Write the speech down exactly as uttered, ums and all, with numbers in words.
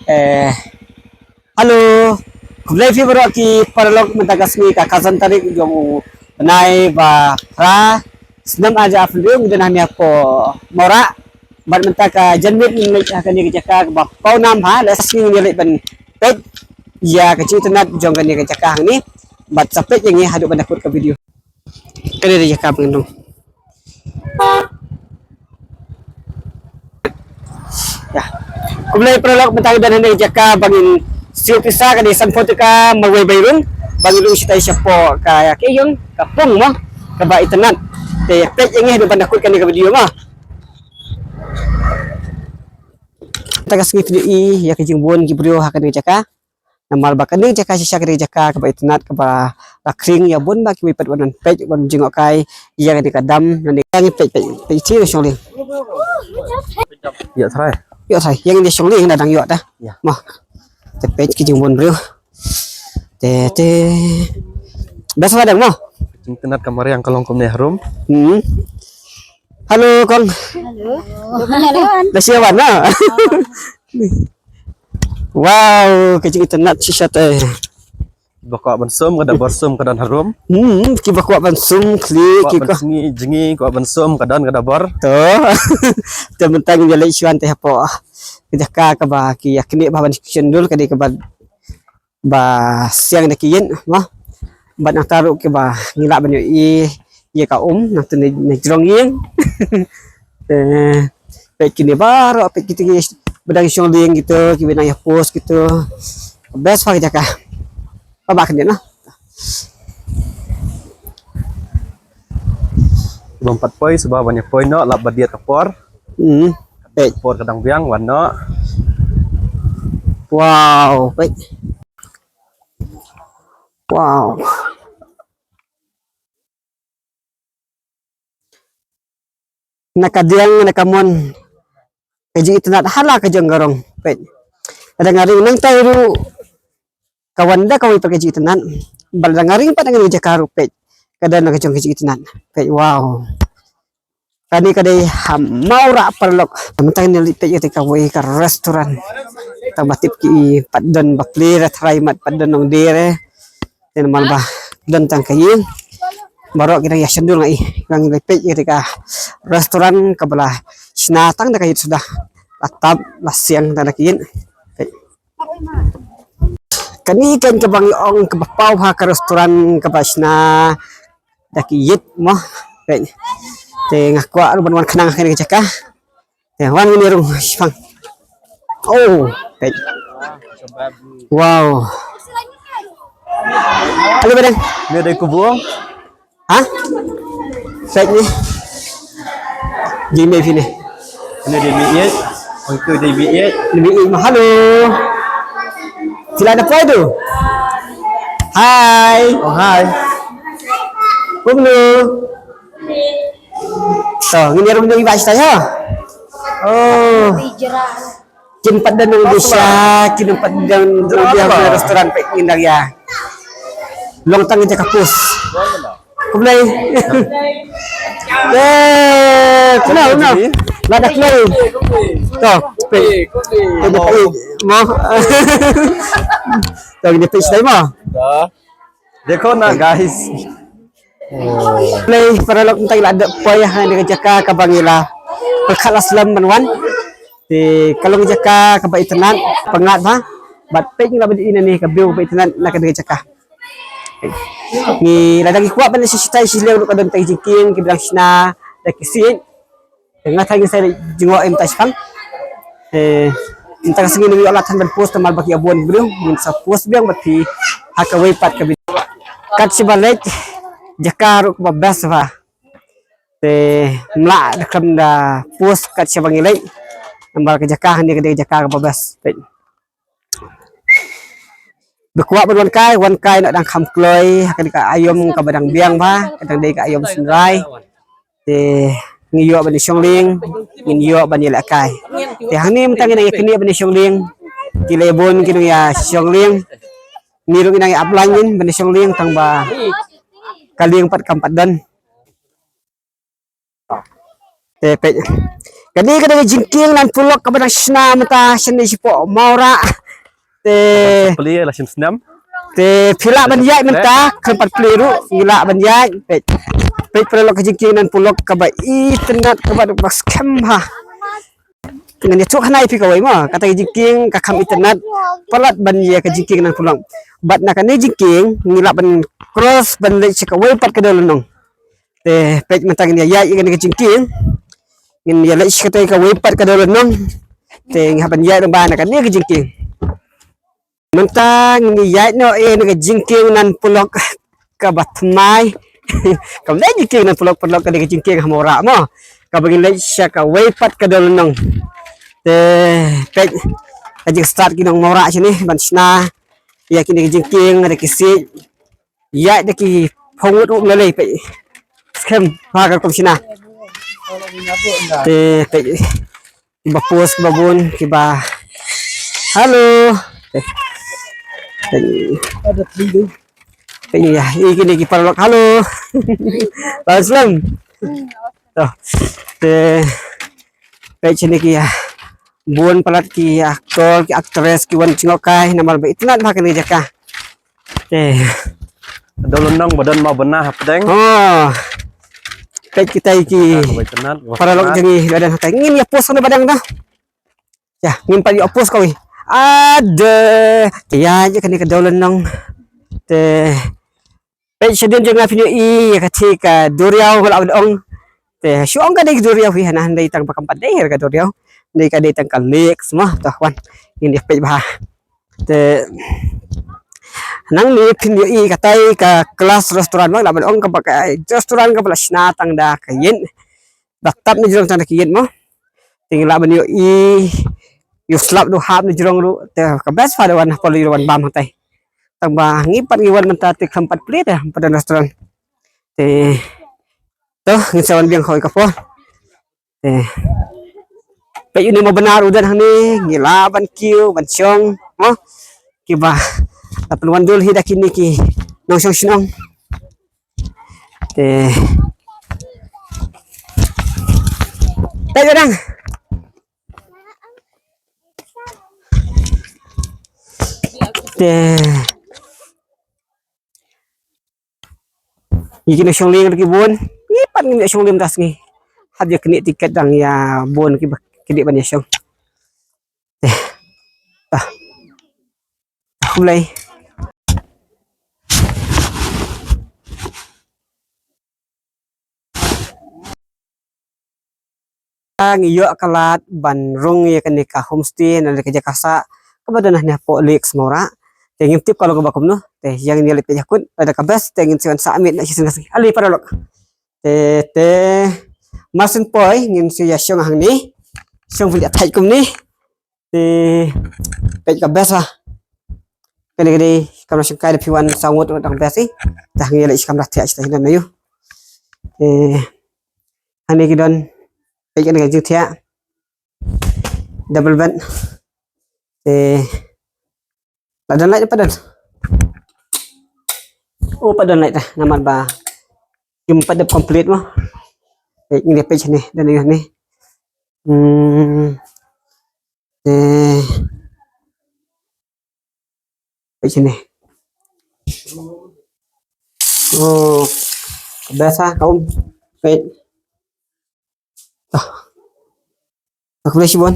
Eh, hello. Khublei phi baroh ki paralok, mynta ka sngi ka khatsan tarik jong u bnai ba phra, snem ar hajar arphew hynriew, ngi don hangne hapoh Mawrah. Bad mynta ka janmiet ngin leit ha kane ka jaka kaba paw nam bha, lehse ngin ïa leit ban peit ïa ka jingïatynnad jong kane ka jaka hangne. Bad sa peit ïa ngi haduh ban da kut ka video. Kane dei jaka ba ngin long. Ya. Khublei paralok, mynta ngi don hangne jaka ba ngin siew pisa, ka dei sanphew tyngka marwei bairung, ba ngin rung shatai shapoh ka, ïa, ka ïing, ka pung mo, kaba itynnad. Te peit ïa ngi haduh ban da kut kane ka video mo. Mynta ka sngi phin ïohi ïa ka jingbun ki briew ha kane ka jaka. Namar ba kane ka jaka shisha ka dei ka jaka kaba itynnad, kaba la khring ïa bun bah kiwei pat, wan peit, wan jngohkai ïa kane ka dam. Nangta ngi peit, peit, peit shi shong lieng. Ïoh trai. Ïoh trai, ïa ngi shong lieng, da dang ïoh ta. Ïa. Mo. Te peit ki jingbun briew. Te, te. Best ba dang mo. Jingïatynnad ka mariang ka long kumne harum. Hmm. Hello kong. Hello. Da shisha wan na. Wow, ka jingïatynnad shisha te. Kiba kwah ban sum ka da bor, sum ka don harum. Hmm, kiba kwah ban sum khlieh, kwah ban sngi jngi, kwah ban sum ka don ka da bor. To. Te mynta ngin ïa leit shuwa te hapoh ka jaka kaba ki ïa knieh bha ban shu kyndul, ka dei kaba ba siang da ki ïit mo. Bad nangta ruh kiba ngi lah ban ïohi ïa ka um nangta na, na jrong ïing. Eh, peit kine baroh, peit kito kiba dang shong lieng kito, kiba dang ïa post kito. Best bha ka jaka. Ba, ba kane na. Bym pat poi, shuwa ban ïa poi noh, lap ba diat ka por. Hmm. Peit. Por ka dang biang, wan noh. Wow, peit. Wow. Na ka diang, na ka mon. Ka jingïatynnad ha la ka jong ka rong. Peit. Lada nga ring nangta ruh ka wan da kawei pat ka jingïatynnad. Bad lada nga ring pat na kane ka jaka ruh, peit. Ka don na ka jong ka jingïatynnad. Peit, wow. Kane ka dei ha Mawrah paralok. Mynta ngin leit peit ïa kawei ka restaurant. Tang ba tip ki pat don ba plie re, tharai mat pat don nongdie re. Te namar ba don tang ka ïing. Baroh ki dang ïa shon dul ngi. Ngi leit peit ïa ka restaurant kaba la shna tang da ka ïit suda. La tap, la siang tang da ka ïit. Peit. Kane kan kaba ngi ong kaba paw ha ka restaurant kaba shna da ki ïit mo. Peit. Te nga kwah ruh ban wan khnang ha kane ka jaka. Te wan ngin ïa rung shipang. Oh, peit. Wow. Hello, badeng. Ni dei kubur. Ha? Peit ni. Jingmih phi ni. Ni dei mih ïeit. Ong tu dei mih ïeit. Ni mih ïeit mo. Hello. Sila na poi tu. Hai. Oh, hai. Kumno? To, ngin ïa rung ïa i bah shatai ha. Oh. Kin pat don nong disha, kin pat don nong disha ha restaurant peit ngin dang ïa. Long tang ïa ka pus. Kumne. Eh, kumne, kumne. Lada kumne. To, peit. Kumne peit. Mo. To, ngin peit shatai mo. Dekho na, guys. Lei paralok, mynta ngi la dep poi ha kane ka jaka kaba ngi la pyrkhat la slem ban wan. Te ka long jaka kaba itynnad, pyngngad bha. Bad peit ngi la bad ïa kane ka view kaba itynnad na kane ka jaka. Ngi la dang, ngi kwah ban leit sha shatai sha liang ruh ka don tang jingkieng kiba dang shna da ki siej. Te nga tharai ngin sa leit jngoh ïa mynta shipang. Te mynta ka sngi ngim ïoh lad than ban post namar ba ki ïa bun ki briew, ngin sa post biang bad phi ha kawei pat ka video. Kat shaba leit jaka ruh kaba best bha. Te ym lah da khlem da post kat shaba ngi leit. Namar ka jaka hangne ka dei ka jaka kaba best. Peit. Ba kwah ban wan kai, wan kai noh dang kham kloi ha kane ka aïom kaba dang biang bha, ka dang dei ka aïom synrai. Te ngi ïoh ban ïa shong lieng, ngin ïoh ban ïalehkai. Te hangne mynta ngi nang ïa knieh ban ïa shong lieng. Ki lei bun ki nang ïa shong lieng. Ngi ruh ngi nang ïa ap lain ngin ban ïa shong lieng tang ba ka lieng pat kam pat don. Te peit. Kane ka dei ka jingkieng Nan Pulok kaba dang shna mynta shane shapoh Mawrah. Te plie la shim snem. Te phi lah ban ïaid mynta, khlem pat plie ruh ngi lah ban ïaid. Peit, peit paralok, ka jingkieng Nan Pulok kaba itynnad, kaba duk ba skhem ha. Te ngan ïathuh khana ïa phi kawei mo, kata ka jingkieng ka kham itynnad, palat ban ïa ka jingkieng Nan Pulok. Bad na kane jingkieng ngi lah ban cross ban leit sha kawei pat ka dewlynnong. Te peit mynta ngin ïa ïaid ïa kane ka jingkieng. Ngin ïa leit sha kata kawei pat ka dewlynnong. Te ngi hap ban ïaid lyngba na kane ka jingkieng. Mynta ngin ïa ïaid noh ïa kane ka jingkieng Nan Pulok kaba thymmai. Kam dei jingkieng Nan Pulok, paralok, ka dei ka jingkieng ha Mawrah mo. Kaba ngin leit sha kawei pat ka dewlynnong. Te peit ka jingstad ki nong Mawrah shane ban shna ïa kine ki jingkieng, da ki siej. Ïaid da ki phew ngut um lei lei, peit. Skhem bha ka rukom shna. Te peit kiba post kiba bun kiba. Halo. Peit. Peit. Peit ïa, ïa kine ki paralok. Halo. Salam slem. To. Te peit shane ki ïa. Bun palat ki actor, ki actress ki wan jngohkai namar ba itynnad bha kane ka jaka. Te dewlynnong ba don mawbynna hapdeng. Oh. Peit kita ki. Ah, ba itynnad, ba paralok itynnad. Jong ngi ba don hatai. Ngin ïa post kane ba dang da. Ïa, ngin pat ïa post kawei. Ade. Te ïa, ïa kane ka dewlynnong. Te peit shadien jong nga phin ïohi ïa kata ka duriaw ba la ong. Te shu ong ka dei ka duriaw hi, hana, hynrei tang ba kam pat dei ka duriaw. Hynrei ka dei tang ka lake mo, to wan. Ngin ïa peit bha. Te nangne phin ïohi katai ka Class Restaurant mo, la ban ong kaba ka restaurant kaba la shna tang da ka ïit. Ba tap na jrong tang da ka ïit mo. Te ngi lah ban ïohi, ïoh slap, ïoh hap na jrong ruh. Te ka best pa da wan ha pali ruh wan bam hangtai. Tang ba ngi pat ngi wan mynta te khlem pat plie te, pat don restaurant. Te to ngin sa wan biang ha kawei ka por. Te peit une mawbynna ruh u don hangne, ngi lah ban kiew ban shong mo. Kiba la pynwan dul hi da kine ki nongshong shnong. Te peit ba dang. Te ïa kine shong lieng ki bun. Ngi pat ngin ïa shong lieng das ngi. Hap ïa kine tiket dang ïa bun kiba kine ban ïa shong. Te. Ah. Khublei. Ngi ïoh ka lad ban rung ïa kane ka homestay na ka jaka sah kaba don hangne hapoh Lake Mawrah. Te ngim tip ka long kaba kumno. Te ïa ngin ïa leit peit ha kut, lada ka best te ngin sa wan sah miet na shisien ka sngi. Ale paralok. Te te marsien poi ngin sa ïa shong hangne. Shong phi ïa thait kumne. Te peit ka best ha. Kane ka dei kamra shongkai, da phi wan saw ngut dang best hi. Te hangne lei shi kamra thiah shi ta hi na yu. Te hangne ki don, peit kane ka jingthiah. Double bed. Te la don light, pat don. Oh, pat don light dah. Namar ba kim pat dep complete mo. Peit, ngin ïa peit shane, don ïa ne. Hmm. Eh. Peit shane. Oh. Biasa kau peit. Ah. Aku boleh shibun.